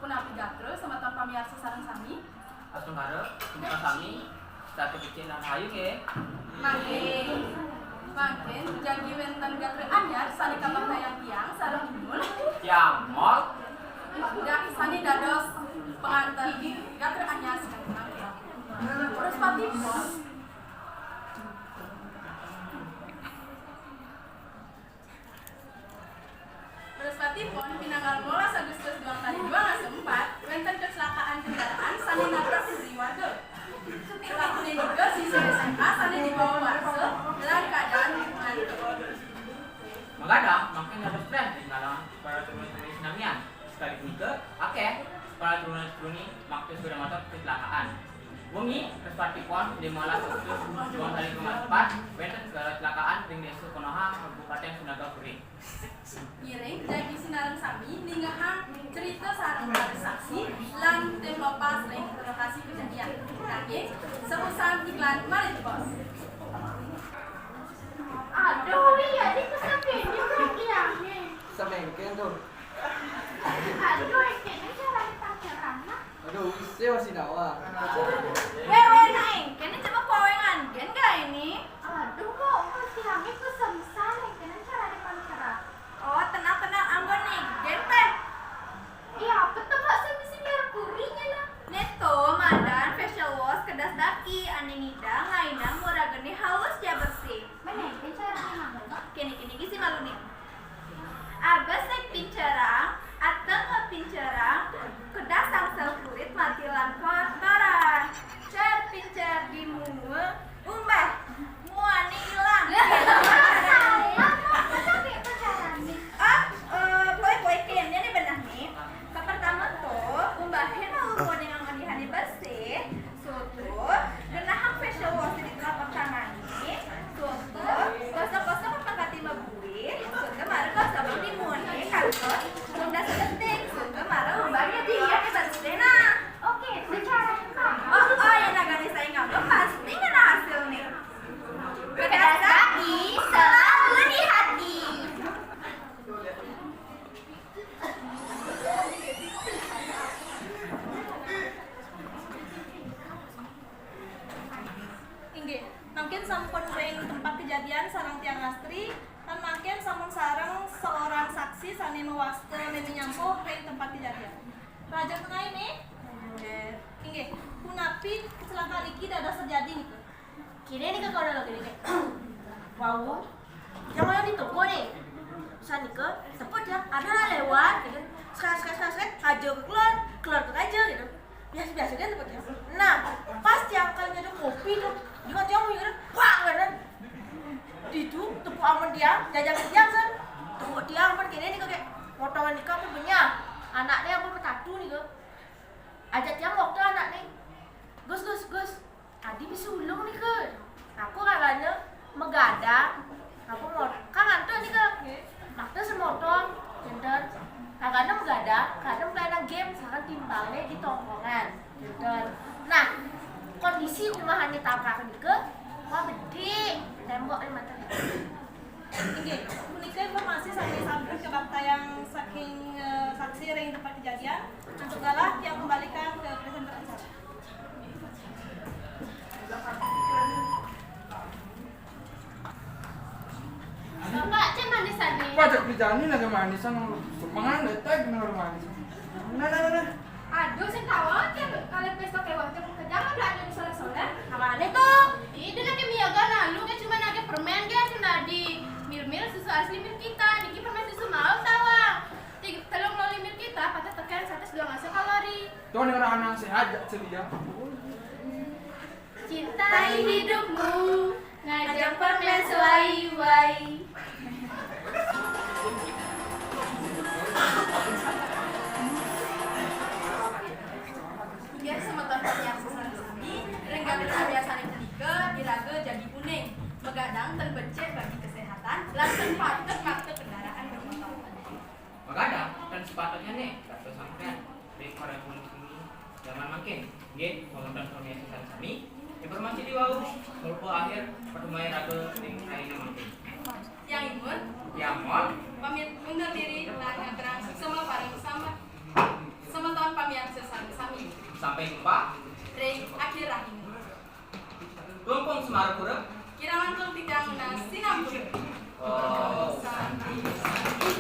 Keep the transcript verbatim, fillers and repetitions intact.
Punapi gatra semeton pamiarsa sareng sami? Astungkara, semeton sami, satu becik lan rahayu nggih. Mangkin, mangkin jagi wenten gatra anyar sane kabaktayang tiang sareng Imul. Tiang mol. Dak sane dados penganten gatra anyar sane mangkin. Breswatipun, pinanggal rolas Agustus duang tali duang atus empat, wenten kecelakaan kendaraan sane nabrak putri warga. Pelakunya juga siswa S M A sane dibawa warsa dalam keadaan ngantuk. Magadang mangkin dados tren ing kalangan para truna-truni sinamian. Sakadi punika, akeh para truna-truni makta sepeda motor kecelakaan. Wengi Breswatipun, limolas Agustus duang tali duang atus empat, wenten kecelakaan ring Desa Konoha, Kabupaten Sinaga Puri. Ngiring jagi sinareng sami ningehang cerita sareng para saksi lan tim Lopas ring lokasi kejadian. Nanging, sausan iklan malih jebos. Aduh, iya, di kesepin juga tiangnya. Semengken tuh. Aduh, kene cara dipacaran, nah. Aduh, wis, ya masih nawa. Weh, weh, Naing, kene cuma kowengan, gen gak ini? Aduh, kok mesti angin ku semsar, kene cara dipacaran. Oh, tenang, tenang, anggon nih, gen teh. Iya, apa tuh, Pak, sing mesti biar kurinya, nah? Neto, madan, facial wash, kedas daki, ane ngidang, ngainang, muragene halus, ya bersih. Mana, gen cara nganggo? Kene, kene, gisi malu nih. Abesik pincerang, ateng pincerang, kedas angsel kurit mati lan kotoran. Cer pincer di mua, umbah, muane ilang. Salah, kok sampai pacaran nih? Ah, eh, poe-poe kene nih benah nih. Kapertama tuh, umbahin lalu kuning angon dihane bersih. Sutur, genahang facial wash di telapak tangane. Sutur, gosok-gosok ka pangkati mabuin. Sutur mara gosok di muane kantos. Tunda sedetik, sutur mara umbahnya dia hebat deh, nah. Oke, secara. Oh, oh, ya, nagane saya ngambek, pasti ngena hasil nih. Kedas daki, selalu di hati. Inggih, mangkin sampun ring tempat kejadian sareng tiang ngastri, lan mangkin sampun sareng seorang saksi sane mawasta memi nyampuh ring tempat kejadian. Raja Tengah ini? Inggih. Inggih, punapi kecelakaan iki dados terjadi nika? Kene nika kronologine. Wau, yang kaya di toko nih. Sanika, tepuk ya, ada lah lewat, gitu. Seret, seret, seret, seret, aja keluar, keluar ke aja, gitu. Biasa-biasa kan tepuk ya. Nah, pas tiang kali nyeduh kopi tuh, juga tiang mikir, wah, kan. Ditu, tepuk amun tiang, jajang tiang, kan. Tepuk tiang, amun kene nih, kayak potongan nikah apa banyak. Anaknya apa petatu nih, kok. Ajak tiang waktu anaknya. Gus, Gus, Gus. Adi bisa ulung nika. Aku raranya megadang. Apa mot-, kan ngantuk nika. Makta semotong, kinten. Raranya megadang, kadang main game, sareng timpalnya di tongkongan. Kinten. Nah, kondisi umahane tabrak nika, wah, bedik. Tembok di mata. Inggih, punika informasi sami sampun kabaktayang saking, eh, saksi ring tempat kejadian. Antuk galah, tiang kembalikan ke presenter acara. Bapak, cek manisan nih. Wah, cek dijani lagi manisan. Mangan detek bener manisan. Nah, nah, nah, nah. Aduh, sing tawon cek kalian pesta kewang cek kejangan belanja di sore-sore. Kamane tuh? Ih, dia lagi miyaga nah, lu kayak cuma nagih permen dia cuma di mil-mil susu asli mil kita. Niki permen susu mau tawang. Tiga, telung loli mil kita, patah tekan seratus dua ngasih kalori. Tuh nih orang anak sehat, jak ceria. Cintai hidupmu, ngajeng permen sewai-wai. Inggih semeton pamiarsa sareng sami, ring galah biasane punika iraga jagi kuning, magadang ten becik bagi kesehatan, lan ten patut makta kendaraan bermotor. Magadang ten sepatutnya nih, kata sampean, ring para gunung tinggi zaman mangkin. Nggih, wonten pamiarsa sareng sami, informasi diwau, rupa akhir, patumaya raga ring raina mangkin. Tiang Imul. Tiang Mol. Pamit undur diri, lan ngaturang suksma parama selamet. Semeton Yang sesami-sami. Sampai jumpa. Ring akhir rahina. Klungkung Semarapura. Kirang langkung tiang nunas sinambutan. Oh. Santi, santi.